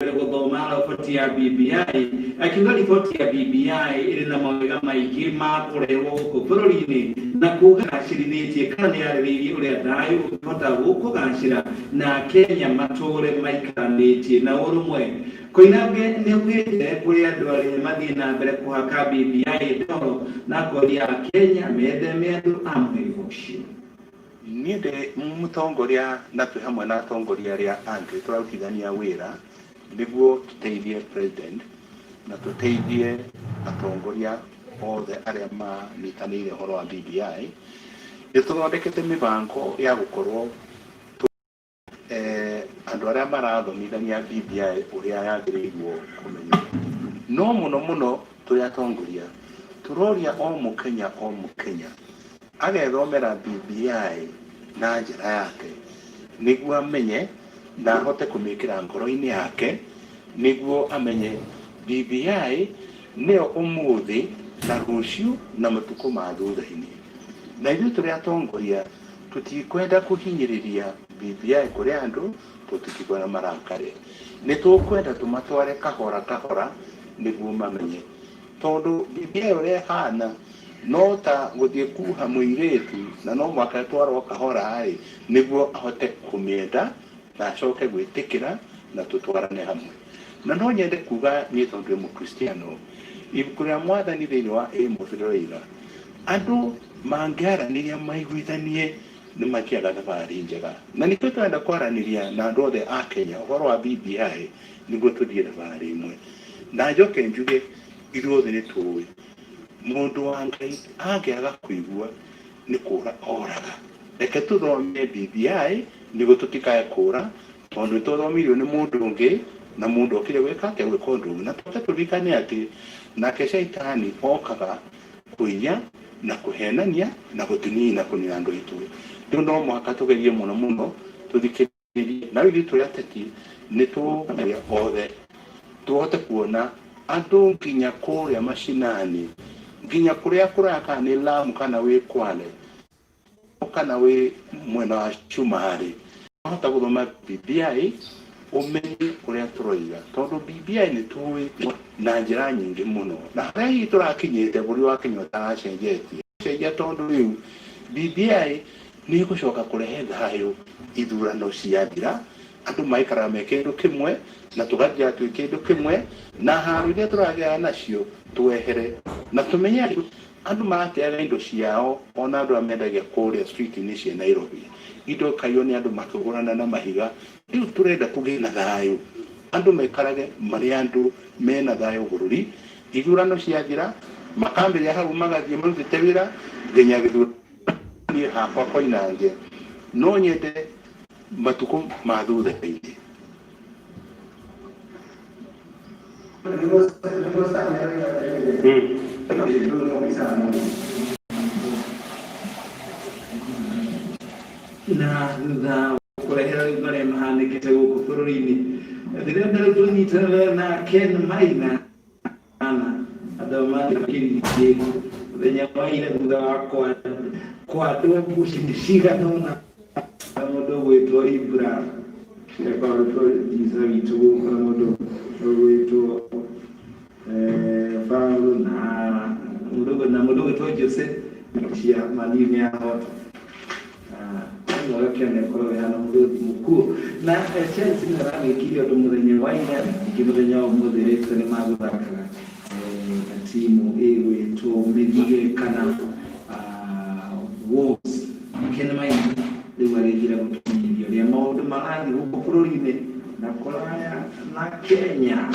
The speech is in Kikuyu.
Mbere gũthoma riboti ya BBI, akiuga riboti ya BBI ĩrĩ na mawega maingĩ ma kũrehwo gũkũ bũrũri-inĩ na kuga gacĩrithĩtie kana nĩ yarĩrĩirie ũrĩa thayũ ũngĩhota gũkũgacĩra na Akenya matũre maikaranĩtie na ũrũmwe. Koinange nĩ augĩte kũrĩ andũ arĩa mathiĩ na mbere kũhaka BBI ndoro na akoria Akenya metheme andũ a mũhĩrĩga ũcio. Niĩ ndĩ mũtongoria na twĩ hamwe na atongoria arĩa angĩ tũrarutithania wĩra nĩguo tũteithie president na tũteithie atongoria othe arĩa manyitanĩire ũhoro wa BBI. Nĩ tũthondekete mĩbango ya gũkorwo andũ arĩa marathomithania BBI ũrĩa yagĩrĩirwo kũmenywo. No mũno mũno tũrĩ atongoria tũroria o mũkenya o mũkenya agethomera BBI na njĩra yake nĩguo amenye na ahote kũmĩkĩra ngoro-inĩ yake nĩguo amenye BBI nĩyo ũmũthĩ na rũciũ na matukũ ma thutha-inĩ. Na ithuĩ tũrĩ atongoria Tũtikwenda kũhinyĩrĩria BBI kũrĩ andũ, tũtikwenda marakare. Nĩ tũkwenda tũmatware kahora kahora nĩguo mamenye. Tondũ BBI ũrĩa ĩhana no ta gũthiĩ kuha mũirĩtu na no mũhaka ĩtwarwo kahora-ĩ, nĩguo ahote kũmĩenda na acoke gwĩtĩkĩra na tũtwarane hamwe. Na no nyende kuga niĩ tondũ ndĩ mũkristiano, ibuku rĩa Mwathani thĩinĩ wa Amos rĩroiga, Andũ mangĩaranĩria maiguithanie nĩ magĩaga thabarĩ njega. Na nĩkĩo tũrenda kwaranĩria na andũ othe a Kenya ũhoro wa BBI nĩguo tũthiĩ thabarĩ ĩmwe. Na njoke njuge ithuothe nĩ tũĩ mũndũ wa Ngai angĩaga kũigua nĩ kũra oraga. Reke tũthome BBI nĩguo tũtikae kũra tondũ nĩ twathomirio nĩ mũndũ ũngĩ na mũndũ okire gwĩka atĩa? Gwĩka ũndũ ũngĩ. Na tũke tũririkane atĩ nake caitani okaga kũiya na kũhenania na gũtũnina kũnina andũ aitũ. Rĩu no mũhaka tũgerie mũno mũno tũthikĩrĩrie na rĩu ithuĩ tũrĩ ateti nĩ tũgeria othe tũhote kuona andũ nginya kũrĩa macinani nginya kũrĩa kũraya kana nĩ Lamu kana wĩ Kwale kana wĩ mwena wa Cumarĩ wahota gũthoma BBI ũmenye ũrĩa tũroiga tondũ BBI nĩ tũĩ na njĩra nyingĩ mũno na harĩa hihi tũrakinyĩte bũrũri wa Kenya ũtaracenjetie cenjia tondũ rĩu BBI nĩ ĩgũcoka kũrehe thayũ ithurano ciathira andũ maikaraga me kĩndũ kĩmwe na tũgathiaga twĩ kĩndũ kĩmwe na haro iria tũragĩa nacio twehere na tũmenye atĩ Andũ marateaga indo ciao ona andũ arĩa mendagia kũrĩa street inĩ cia Nairobi. Indo ikaiywo nĩ andũ makĩhũrana na mahiga. Rĩu tũrenda kũgĩe na thayũ. Andũ maikarage marĩ andũ mena thayũ bũrũri. Ithurano ciathira makambĩrĩria hau magathiĩ marutĩte wĩra nginya gĩthurano. Niĩ hakwa Koinange no nyende matukũ ma thutha-inĩ. Na thutha kũrehera rĩu marĩa mahanĩkĩte gũkũ bũrũri-inĩ, ndĩrenda rĩu tũnyitanĩre na Ken Maina ana andũ makĩrĩtie mũthenya wa ira thutha wa kwandwo mbuci cigana ũna na mũndũ ũgwĩtwo Ibra producer witũ gũkũ na mũndũ ũgwĩtwo Paulo na mũndũ ũgwĩtwo Jose cia Mani nĩ ahota ũgakĩona ĩkorwo ĩhana mũthũthi mũkuũ na Chelsea nĩ maragĩkire ũndũ mũthenya wa ira ningĩ mũthenya wa ũmũthĩ rĩtwa nĩ magũthakaga na timu ĩgwĩtwo Mĩthige kana Wolves. Ken Maina rĩu arĩnjĩra gũtũmenyithia ũrĩa maũndũ marathiĩ gũkũ bũrũri-inĩ na kũraya na Kenya.